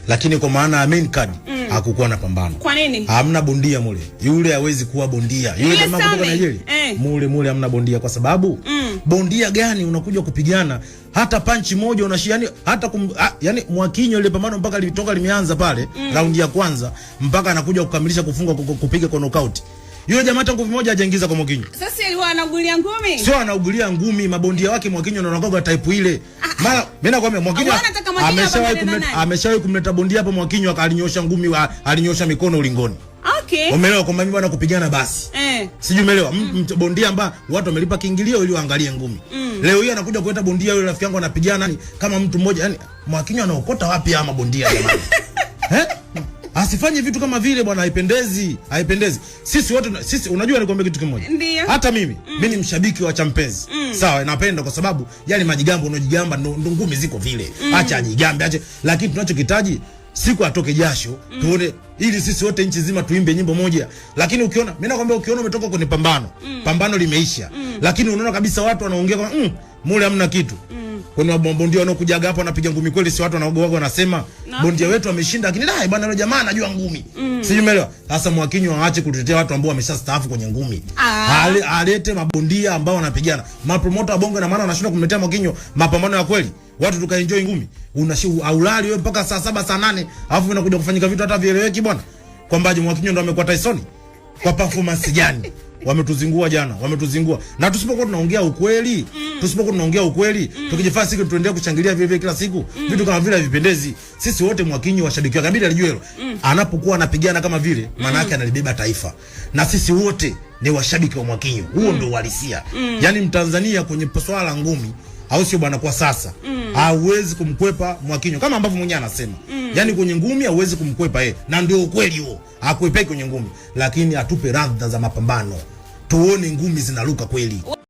Lakini kwa maana ya main card hakukuwa na pambano. Kwa nini? Hamna bondia mule. Yule hawezi kuwa bondia. Yule Yule jamaa kutoka Sami, Nigeria. eh. Mule hamna bondia kwa sababu bondia gani unakuja kupigana hata panchi moja unashia, yani hata yani Mwakinyo ile pambano mpaka lilitoka limeanza pale raundi ya kwanza mpaka anakuja kukamilisha kufunga kupiga kwa knockout. Yule jamaa hata nguvu moja hajaingiza kwa Mwakinyo. Sasa alikuwa anaugulia ngumi. Sio anaugulia ngumi, mabondia wake Mwakinyo ndio anakuwa type ile. Mara mimi nakwambia Mwakinyo Wewe unataka Mwakinyo ameshawahi apambane na kumleta nani? Ameshawahi kumleta bondia hapo Mwakinyo alinyosha ngumi, alinyosha mikono ulingoni. Umeelewa kwamba mimi bwana kupigana basi. Sijui umeelewa. Bondia ambaye watu wamelipa kiingilio ili waangalie ngumi. Leo hii anakuja kuleta bondia yule rafiki yangu anapigana yani kama mtu mmoja, yani Mwakinyo anaokota wapi ama bondia jamani? Eh? Asifanye vitu kama vile bwana, haipendezi, haipendezi. Sisi wote sisi, unajua nikwambie kitu kimoja. Ndiyo. Hata mimi, mimi ni mshabiki wa Champenzi. Sawa, napenda kwa sababu yale majigambo unajigamba ndo ngumi ziko vile. Acha ajigambe, acha. Lakini tunachokitaji siku atoke jasho, tuone ili sisi wote nchi nzima tuimbe nyimbo moja. Lakini ukiona, mimi nakwambia ukiona umetoka kwenye pambano, pambano limeisha. Lakini unaona kabisa watu wanaongea kama mule hamna kitu. Kuna mabondia wanaokujaga hapo wanapiga ngumi kweli, si watu wanaogopa wanasema bondia wetu ameshinda, lakini dai bwana yule jamaa anajua ngumi. Sijui umeelewa? Sasa Mwakinyo aache kutetea watu ambao wameshastaafu kwenye ngumi. Alete mabondia ambao wanapigana. Mapromota wa bongo na maana wanashindwa kumletea Mwakinyo mapambano ya kweli. Watu tukaenjoy ngumi. Aulali wewe mpaka saa 7 saa 8, alafu unakuja kufanyika vitu hata vieleweki bwana. Kwamba Mwakinyo ndo amekuwa Tyson. Kwa performance gani? Wametuzingua jana, wametuzingua. Na tusipokuwa tunaongea ukweli, tusipokuwa tunaongea ukweli, tukijifanya siku tuendelee kushangilia vile vile kila siku, vitu kama vile havipendezi. Sisi wote Mwakinyo washabiki wake, inabidi alijue hilo. Anapokuwa anapigana kama vile, maana yake analibeba taifa. Na sisi wote ni washabiki wa Mwakinyo. Huo ndio uhalisia. Yaani Mtanzania kwenye swala la ngumi, au sio bwana, kwa sasa hauwezi kumkwepa Mwakinyo kama ambavyo mwenyewe anasema. Yaani kwenye ngumi hauwezi kumkwepa yeye, na ndio ukweli huo. Hakwepeki kwenye ngumi, lakini atupe radha za mapambano, tuone ngumi zinaruka kweli.